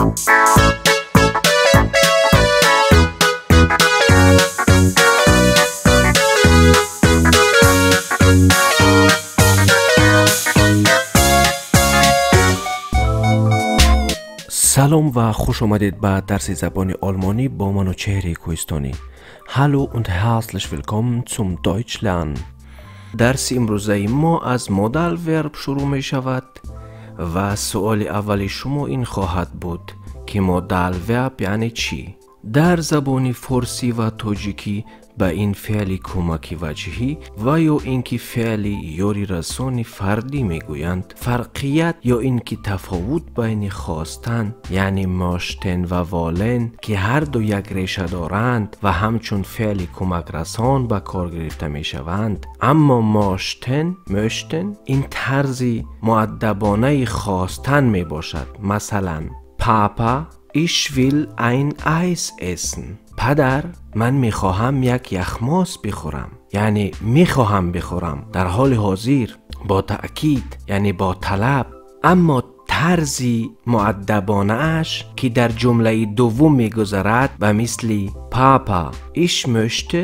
Салом ва хуш омадед ба дарси забони олмонӣ бо Манучеҳри Кӯҳистонӣ. Hallo und herzlich willkommen zum Deutsch lernen. Дарси имрӯзаи мо аз Modalverb шурӯъ мешавад ва суоли аввали шумо ин хоҳад буд, ки Modalverb яъне чӣ? Дар забони форсӣ ва тоҷикӣ ба ин феъли кӯмаки ваҷҳӣ ва ё ин ки феъли ёрирасони фардӣ мегӯянд. Фарқият ё ин ки тафовут байни хостан, яъне möchten ва wollen, ки ҳарду як реша доранд ва ҳамчун феъли кӯмакрасон ба кор гирифта мешаванд, аммо möchten, möchten ин тарзи муаддабонаи хостан мебошад. Масалан, Papa, ich will ein Eis essen. Падар, ман мехоҳам як яхмос бихӯрам. Яъне мехоҳам бихӯрам дар ҳоли ҳозир, бо таъкид, яъне бо талаб. Аммо тарзи муаддабонааш, ки дар ҷумлаи дуввум мегузарад, ба мисли Papa, ich möchte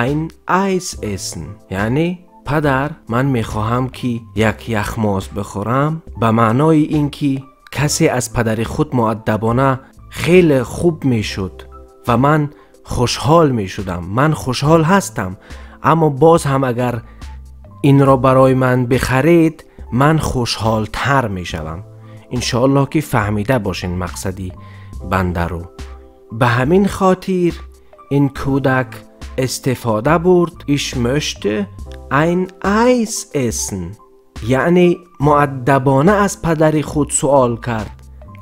ein Eis essen, яъне падар, ман мехоҳам ки як яхмос бихӯрам, ба маънои ин ки касе аз падари худ муаддабона хеле хуб мешуд ва ман хушҳол мешудам. Ман хушҳол ҳастам, аммо боз ҳам агар инро барои ман бихаред, ман хушҳолтар мешавам. Иншоаллоҳ ки фаҳмида бошен мақсади бандаро. Ба ҳамин хотир ин кӯдак истифода бурд Ich möchte ein Eis essen, яъне муаддабона аз падари худ суол кард,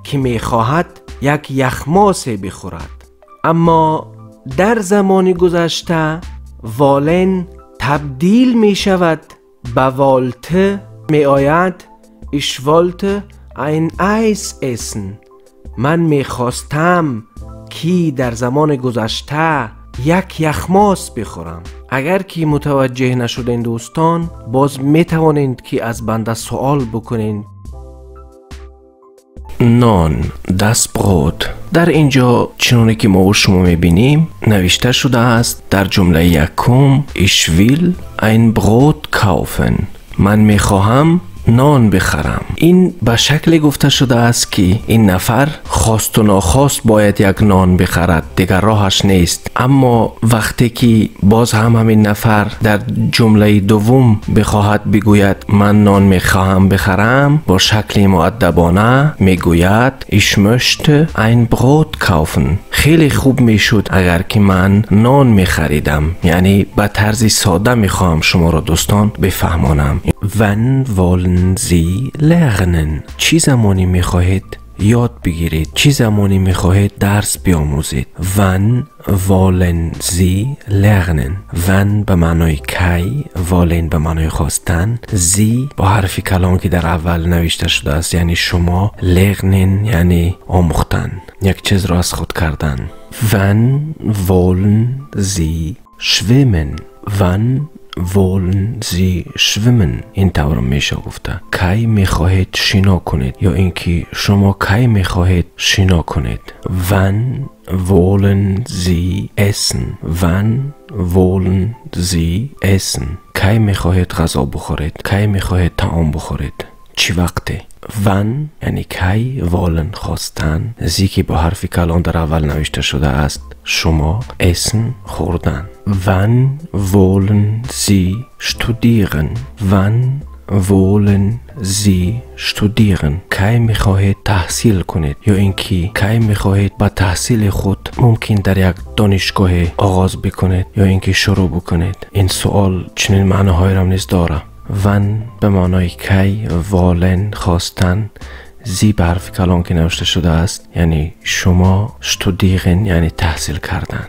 ки мехоҳад як яхмосе бихӯрад. Аммо дар замони гузашта wollen табдил мешавад ба wollte, меояд Ich wollte ein Eis essen, ман мехостам ки дар замони гузашта як яхмос бихӯрам. Агар ки мутаваҷҷеҳ нашудем дӯстон, боз метавонед ки аз банда суол бикунед. Нон, das Brot. Дар ин ҷо чуноне ки мо шумо мебинем, навишта шудааст дар ҷумлаи якум Ich will ein Brot kaufen, ман мехоҳам нон бихарам. Ин ба шакле гуфта шудааст, ки ин нафар хосту нохост бояд як нон бихарад, дигар роҳаш нест. Аммо вақте ки боз ҳам ҳамин нафар дар ҷумлаи дуввум бихоҳад бигӯяд ман нон мехоҳам бихарам, бо шакли муаддабона мегӯяд Ich möchte ein Brot kaufen. Хеле хуб мешуд агар ки ман нон мехаридам. Яъне ба тарзи сода мехоҳам шуморо дӯстон бифаҳмонам. Wann wollen Sie lernen? Чӣ замоне мехоҳед ёд бигиред? Чӣ замоне мехоҳед дарс биомӯзед? Wann wollen Sie lernen? Wann ба маънои кай, wollen ба маънои хостан, Sie бо ҳарфи калон ки дар аввал навишта шудааст, яъне шумо, lernen яъне омӯхтан, як чизро аз худ кардан. Wann wollen Sie schwimmen? Wann wollen Sie schwimmen? Ин тавр меша гуфта. Кай мехоҳед шино кунед ё ин ки шумо кай мехоҳед шино кунед? Wann wollen Sie essen? Wann wollen Sie essen? Кай мехоҳед ғазо бухӯред? Кай мехоҳед таом бухӯред? Чӣ вақте? Wann яъне кай, wollen хостан, Sie ки бо ҳарфи калон дар аввал навишта шудааст, шумо, essen хӯрдан. Wann wollen Sie studieren? Wann wollen Sie studieren? Кай мехоҳед таҳсил кунед ё ин ки кай мехоҳед ба таҳсили худ мумкин дар як донишгоҳе оғоз бикунед ё ин ки шурӯъ бикунед? Ин суол чунин маъноҳоеро низ дорад. Wann ба маънои кай, wollen хостан, Sie ба ҳарфи калон ки навишта шудааст, яъне шумо, studieren яъне таҳсил кардан.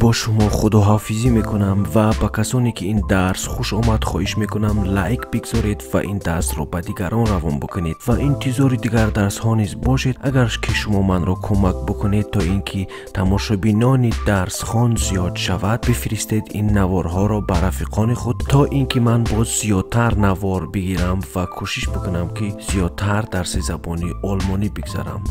Бо шумо худоҳофизӣ мекунам ва ба касоне ки ин дарс хуш омад хоҳиш мекунам лайк бигзоред ва ин дарсро ба дигарон равон бикунед ва интизори дигар дарсҳо низ бошед, агар ки шумо манро кӯмак бикунед то ин ки тамошобинони дарсхон зиёд шавад. Бифиристед ин наворҳоро ба рафиқони худ то ин ки ман боз зиёдтар навор бигирам ва кӯшиш бикунам ки зиёдтар дарси забони олмонӣ бигзарам.